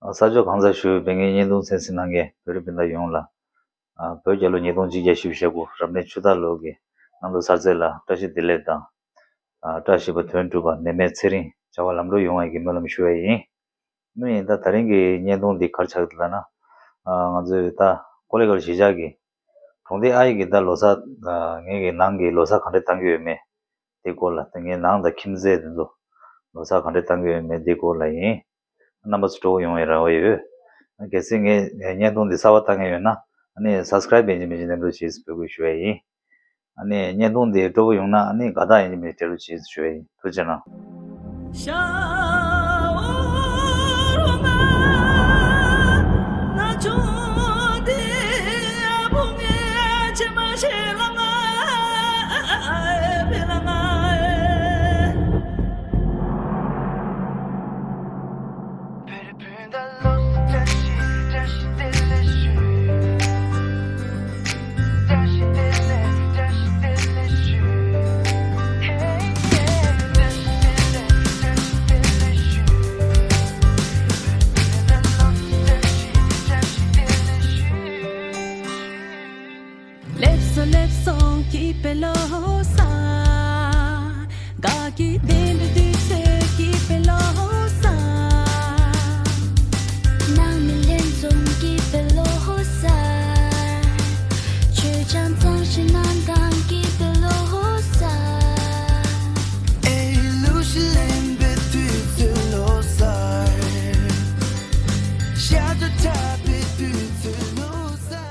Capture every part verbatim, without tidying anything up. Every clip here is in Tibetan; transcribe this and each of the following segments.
ཨ། ས་ཕྱོགས་གང་སར་བཞུགས་པའི་ངའི་བརྙན་ཐུང་གསན་གཟིགས་གནང་མཁན་བོད་རིགས་སྤུན་ཟླ་ཡོངས་ལ། ཨ། བོད་རྒྱལ་ལོ་ཉིས་སྟོང་ཆིག་བརྒྱ་བཞི་བཅུ་ཞེ་དགུ་རབ་གནས་ཆུ་སྟག་ལོ་གི་གནམ་ལོ་གསར་ཚེས་ལ་བཀྲ་ཤིས་བདེ་ལེགས་དང་། ཨ། བཀྲ་ཤིས་པ་དོན་གྲུབ་པ་ནད་མེད་ཚེ་རིང་བྱ་བ་ལམ་འགྲོ་ཡོང་བའི་གི་སྨོན་ལམ་ཞུ་བ་ཡིན། ཨ་ནི་ད་ད་རིང་གི་བརྙན་ཐུང་འདི་ག་རེ་ཆགས་ཀྱི་འདུག་ལབ་ན། ཨ། ང་ཚོས་ད་ཀོ་ལི་གྷལ་གཞིས་ཆགས་ཀྱི་གྲོང་སྡེ་ཨའི་གི་ད་ལོ་གསར། ཨ། ངེད་ཀྱི་ནང་གི་ལོ་གསར་ག་འདྲས་གཏོང་གི་ཡོད་མེད་དེ་སྐོར་ལ། ད་ངའི་ནང་དང་ཁྱིམ་མཚེས་དེ་ཚོ་ལོ་གསར་ག་འདྲས་གཏོང་གི་ཡོད་མེད་དེ་སྐོར་ལ་ཡིན། རྣམ་པ་ཚོ་སྤྲོ་པོ་ཡོང་བའི་རེ་བ་ཡོད། གལ་སྲིད་ངའི་བརྙན་ཐུང་འདི་གསར་པ་ལྟ་མཁན་ཡོད་ན། ཨ་ནི་སབ་སི་ཀ་རེབ་ཡིན་གཅིག་མིན་གཅིག་གནང་རོགས་བྱེད་ཟེར་འབོད་སྐུལ་ཞུ་བ་ཡིན། ཨ་ནི་བརྙན་ཐུང་འདི་སྤྲོ་པོ་ཡོང་ན། ཨ་ནི་དགའ་རྟགས་ཡིན་གཅིག་མིན་གཅིག་སྤྲད་རོགས་བྱེད་ཟེར་ཞུ་བ་ཡིན། ཐུགས་རྗེ་གནང་། སླེབས་སོང་སླེབས་སོང་སྐྱིད་པའི་ལོ་གསར། དགའ་སྐྱིད་ལྡན་པའི་དུས་ཚོད་སྐྱིད་པའི་ལོ་གསར། ནང་མི་ལྷན་འཛོམས་སྐྱིད་པའི་ལོ་གསར། མཆོད་ཆང་གཙང་བཞེས་གནང་སྟངས་སྐྱིད་པའི་ལོ་གསར། ཨེ་ལུ་ཤི་ལེན་པའི་དུས་ཚོད་ལོ་གསར། ཤ་ཚ་འཁྲབ་པའི་དུས་ཚོད་ལོ་གསར།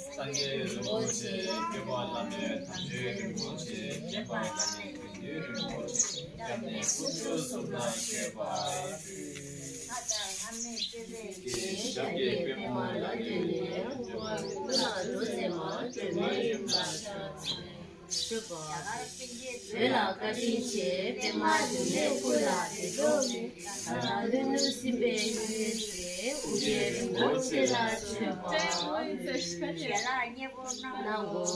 སངས་རྒྱས་རིན་པོ་ཆེ་སྐྱོབ་པ་བླ་མེད་དམ་ཆོས་རིན་པོ་ཆེ་སྐྱོབ་པ་བླ་མེད་དགེ་འདུན་རིན་པོ་ཆེ་སྐྱབས་གནས་དཀོན་མཆོག་གསུམ་ལ་མཆོད་པ་ཕུལ། ཞབས་ཀྱི་པདྨོ་ལ་བརྟེན་ནས་འགྲོ་བ་ཀུན་ལ་འགྲོ་ཚེ་མ་སྒྲོལ་མའི་ཡུམ་ལ་ཕྱག་འཚལ། ཞུ་བ། འོད་ལ་བཀའ་དྲིན་ཆེ། པདྨ་འབྱུང་གནས་སྐུ་ལ་བདེ་འགྲོ་ནས། ད་ལྟ་ལྷོད་ལྷོད་སྲིད་པའི་སྙིང་ནས་ཟེར། ཨོ་རྒྱན་རིན་པོ་ཆེ་ལ་མཆོད་པ། གནང་གོ།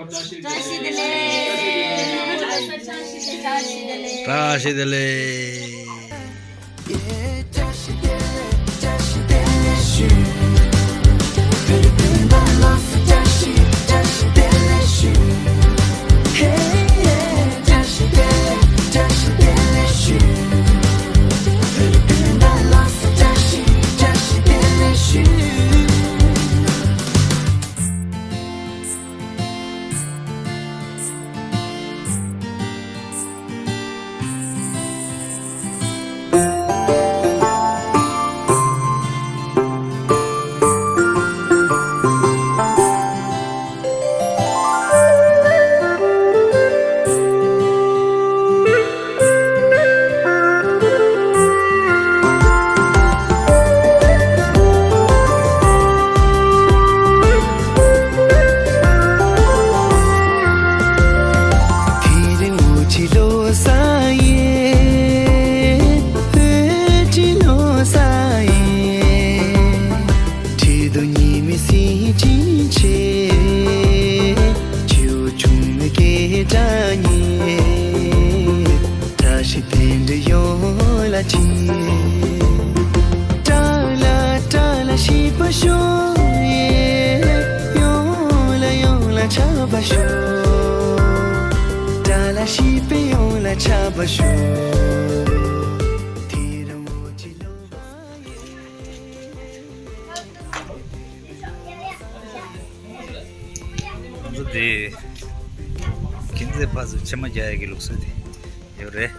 བཀྲ་ཤིས་བདེ་ལེགས། བཀྲ་ཤིས་བདེ་ལེགས། བཀྲ་ཤིས་བདེ་ལེགས། ཁྲི་གདུགས་ཉི་མའི་གཟི་བྱིན་ཆེ། ཆུ་བོ་ཆུང་མའི་སྐད་སྒྲ་སྙན། བཀྲ་ཤིས་རྟེན་འབྲེལ་ཡོངས་ལ་མཆིས། ཏྲ་ལ་ཏྲ་ལ་ཤིས་པ་ཤོག་ཡེ། ཡོངས་ལ་ཡོངས་ལ་ཆགས་པ་ཤོག་ཏྲ་ལ་ཤིས་པའི་ཡོངས་ལ་ཆགས་པ་ཤོག་ང་ཚོ་འདི་ཁྱིམ་མཚེས་ཕར་ཚུར་ཕྱེ་མར་རྒྱག་ཡག་གི་ལུགས་སྲོལ་དེ་ཡོད་རེད།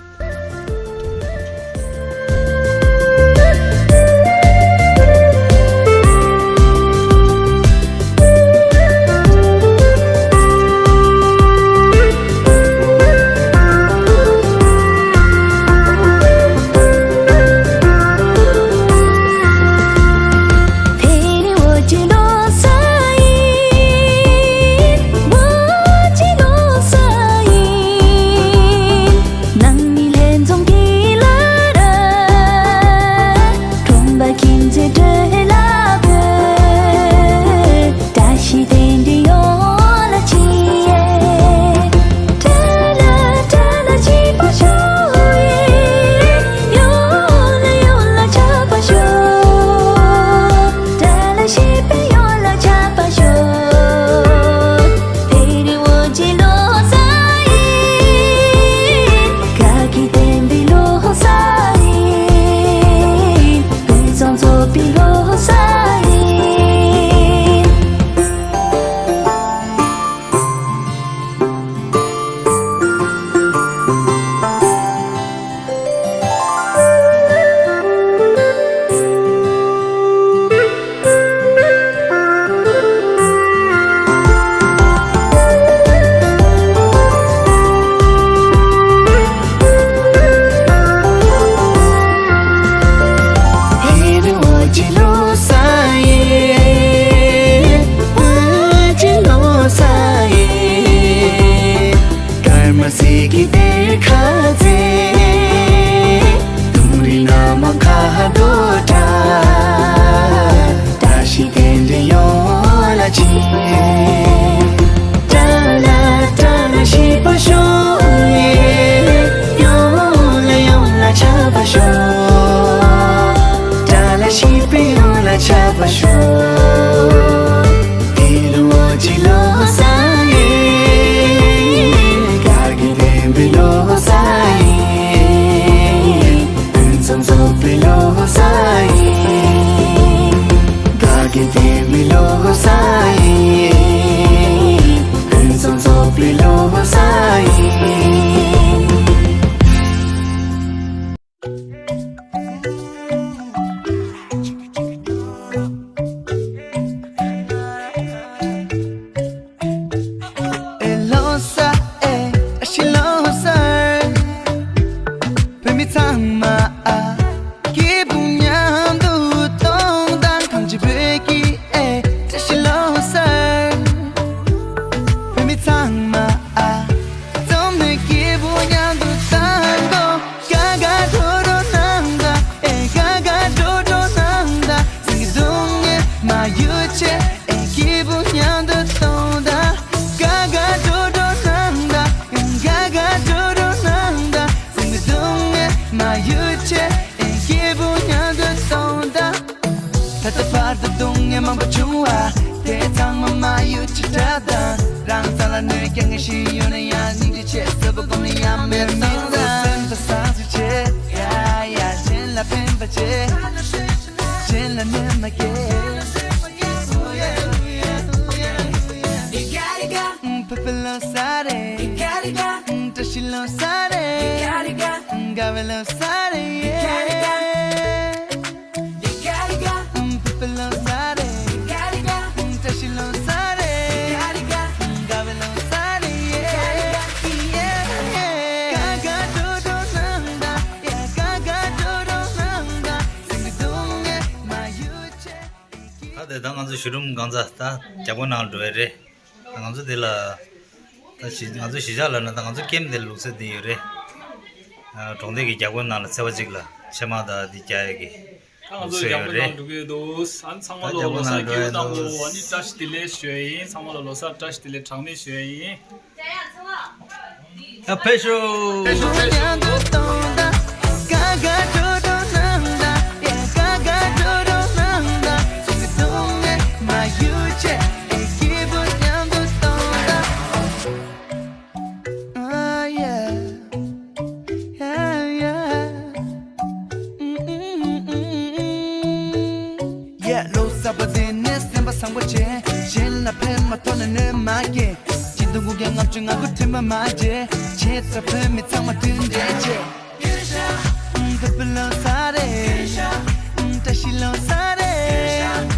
ད་ལྟ་བར་དུ་སྡུག་བསྔལ་མང་པོ་བྱུང་བ། དེ་ཚང་མ་མ་ཡུལ་ཆེ་དྲག་དང་། རང་ཚང་ལ་གནོད་སྐྱེལ་མཁན་ཞིག་ཡོད་ན་ཡང་། སྙིང་རྗེ་ཆེ་ཟེར་བ་སྒོམ་ནས་ཡང་མེད་སོང་ར། སེམས་པ་སངས་སུ་བྱེད། ཡ་ཡ་གཞན་ལ་ཕན་པ་བྱེད། གཞན་ལ་གནོད་མ་སྐྱེལ། ཕ་བུ་ལོ་གསར་རེད། བཀྲ་ཤིས་ལོ་གསར་རེད། དགའ་བའི་ལོ་གསར་རེད། ད་དེ་ད་ང་ཚོ་གཞི་རིམ་གང་ཚ་ད་རྒྱག་པོ་ནང་འགྲོ་ཡ་རེད། ང་ཚོ་དེ་ལ་ད་གཞི་ང་ཚོ་གཞིས་ཆགས་ལ་ན་ད་ང་ཚོ་ཀེམ་དེ་ལུགས་སྲོལ་དེ་ཡོད་རེད། གྲོང་སྡེ་གི་རྒྱག་པོ་ནང་ལ་ཚེས་པ་གཅིག་ལ་ཕྱེ་མར་ད་དེ་རྒྱག་ཡ་གི་ད་ང་ཚོ་ལུགས་སྲོལ་རྒྱག་ཡོད་པོ་རེད། ནང་འགྲོ་གི་འདུག་ཨ་ནི་ཚང་མ་ལོ་ལོ་གསར་སྐྱིད་པོ་དང་པོ་ཨ་ནི་བཀྲ་ཤིས་བདེ་ལེགས་ཞུ་ཡ་ཡིན། ཚང་མ་ལ་ལོ་གསར་བཀྲ་ཤིས་བདེ་ལེགས་གྲངས་མེད་ཞུ་ཡ་ཡིན། ཡ་ཕེབས་ཤོག་ཡ་ལོ་གསར་པ་འདི་ནས་སེམས་པ་བཟང་པོ་བྱེད། གཞན་ལ་ཕན་མ་ཐོགས་ན་གནོད་མ་སྐྱེལ། སྤྱི་དོན་དགུ་རྒྱལ་ལྔ་བཅུ་ང་དགུ་དྲན་པ་མ་བརྗེད། བྱས་ཙང་བོད་མི་ཚང་མ་མཐུན་འབྲེལ་བྱེད། ཕ་བུ་ལོ་གསར་རེད། བཀྲ་ཤིས་ལོ་གསར་རེད།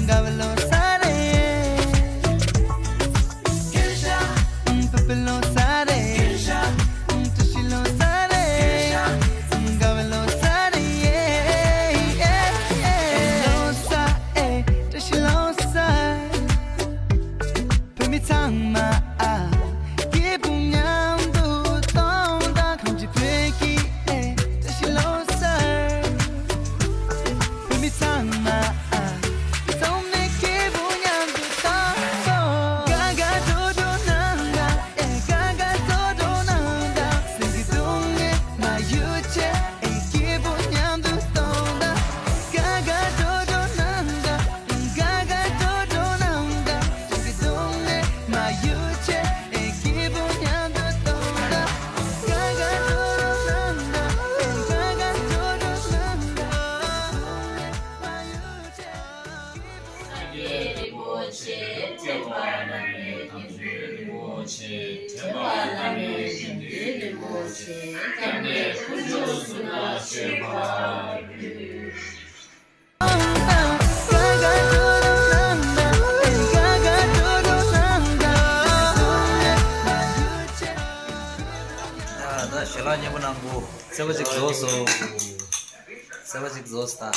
དགའ་བའི་ལོ་གསར་རེད། ཕ་བུ་ལོ་གསར་རེད། བཀྲ་ཤིས་ལོ་གསར་རེད། དགའ་བའི་ལོ་གསར་རེད། ལོ་གསར་ཨེ། བཀྲ་ཤིས་ལོ་གསར། བོད་མི་ཚང་མ་ཨ། སྐྱིད་པོ་མཉམ་དུ་གཏོང་དང་། གང་ཅི་བོད་ཀྱི་ཨེ། བཀྲ་ཤིས་ལོ་གསར། བོད་མི་ཚང་མ་ཨ། ཚང་མས་སྐྱིད་པོ་མཉམ་དུ་གཏོང་དང་། དགའ་དགའ་སྤྲོ་སྤྲོ་གནང་དང་། ཨེ་དགའ་དགའ་སྤྲོ་སྤྲོ་གནང་དང་། སེམས་ཀྱི་སྡུག་བསྔལ་མ་ཡོད་ཅེས། ཨེ་སྐྱིད་པོ་མཉམ་དུ་གཏོང་དང་། དགའ་དགའ་སྤྲོ་སྤྲོ་གནང་དང་། དགའ་དགའ་སྤྲོ་སྤྲོ་གནང་དང་། སེམས་ཀྱི་སྡུག་བསྔལ་མ་ཡོད་ཅེས། ཨེ་སྐྱིད་པོ་མཉམ་དུ་གཏོང་དང་། དགའ་དགའ་སྤྲོ་སྤྲོ་གནང་དང་། ཨེ་དགའ་དགའ་སྤྲོ་སྤྲོ་གནང་དང་། སྡུག་བསྔལ་མ་ཡོད་ཅེས། སངས་རྒྱས་རིན་པོ་ཆེ་ཐེག་པ་བླ་མེད་དམ་ཆོས་རིན་པོ་ཆེ། ཐེག་པ་བླ་མེད་དགེ་འདུན་རིན་པོ་ཆེ། སྐྱབས་གནས་དཀོན་མཆོག་གསུམ་ལ་མཆོད་པ་ཕུལ། ད་ཞལ་ལག་མཉེས་པོ་གནང་གོ། སེར་བ་ཅིག་རྫོགས་སོང་། སེར་བ་ཅིག་རྫོགས་སོང་ད།